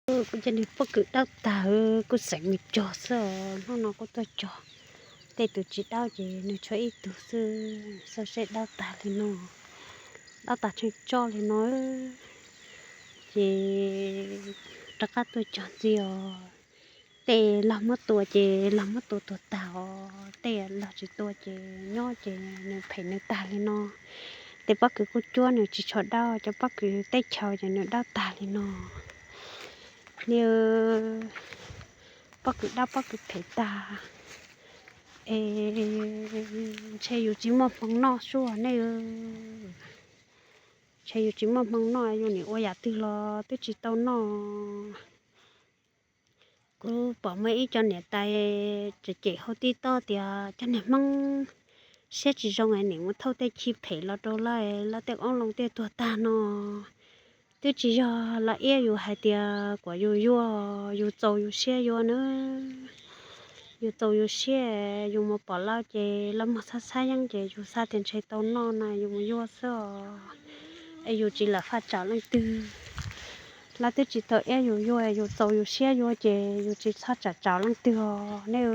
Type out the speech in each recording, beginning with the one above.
Kuv cov niag pob kws dawb tag, kuv xeem mus cog xwb os, hnub no kuv tuaj cog. Tej tus tsis dawb ces nws tshuav ib tug xwb, xauj seb dawb tag li no, dawb tag tsheej tso li no. Ces rov qab tuaj cog ntxiv os. Tej laug muab tua ces laug muab tua tuag tag os, tej laug tsis tua ces nyob ces nws phem nws tag li no. Tej pob kws kuj cuab nws tsis tshua dawb, cov pob kws teb chaws ces nws dawb tag li no. Li pob kws dawb pob kws phem tag, es ntshe yus tsis muaj hmoo noj sub nej. Ntshe yus tsis muaj hmoo noj, yus nim ua yam twg los twb tsis tau noj. Kuv pom muaj ib co niam tais cem cem hauv TikTok tias cov niag Hmoob siab tsis zoo es nim mus thauj tej chi phem los rau lawv, lawv tej qoob loo tej tuag tag no. Twb tsis yog los iab yus hais tias kom yus yuag, yus txaus yus siab yuav na. Yus txaus yus siab, yus mus pom lawv ces lawv muag xab xab yeeb ces yus xav tias ntshe tau noj na yus mus yuag xwb os. Es yus tsis lam faj tsam leej twg. Lawv twb tsis tau iab yus yuag, yus txaus yus siab yuav ces yus tsis txhob tsam tsam leej twg os nej.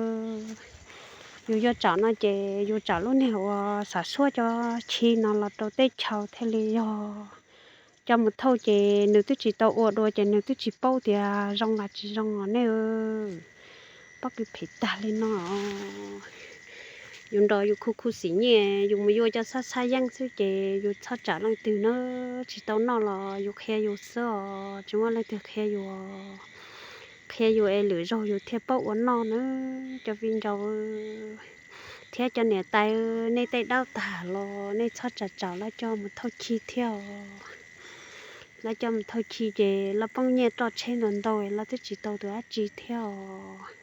Yus yuav tsam no ces yus tsam lub niag uas xav suab cov chi no los rau teb chaws thiaj li yog. Cov mus thauj ces nws twb tsis tau ua dua ces nws twb tsis paub tias zoo los tsis zoo os nej. Pob kws phem tag li no. Yus nrog yus khu khu xim nyiaj, yus mus yuav cov xab xab yeeb xwb ces yus txhob tsam leej twg na. Tsis tau noj los yus qhia yus xwb os, tsis muaj leej twg qhia yus. Qhia yus es lwm zaug yus thiaj paub ua noj na. Cov viv ncaus thiab cov niam tais, nej tej dawb tag los nej txhob tsam tsam lawv coj mus thauj chi thiab os. Lawv coj mus thauj chi ces lawv poob nyiaj roj tsheb ntau ntau, lawv twb tsis tau tus dab tsi thiab os.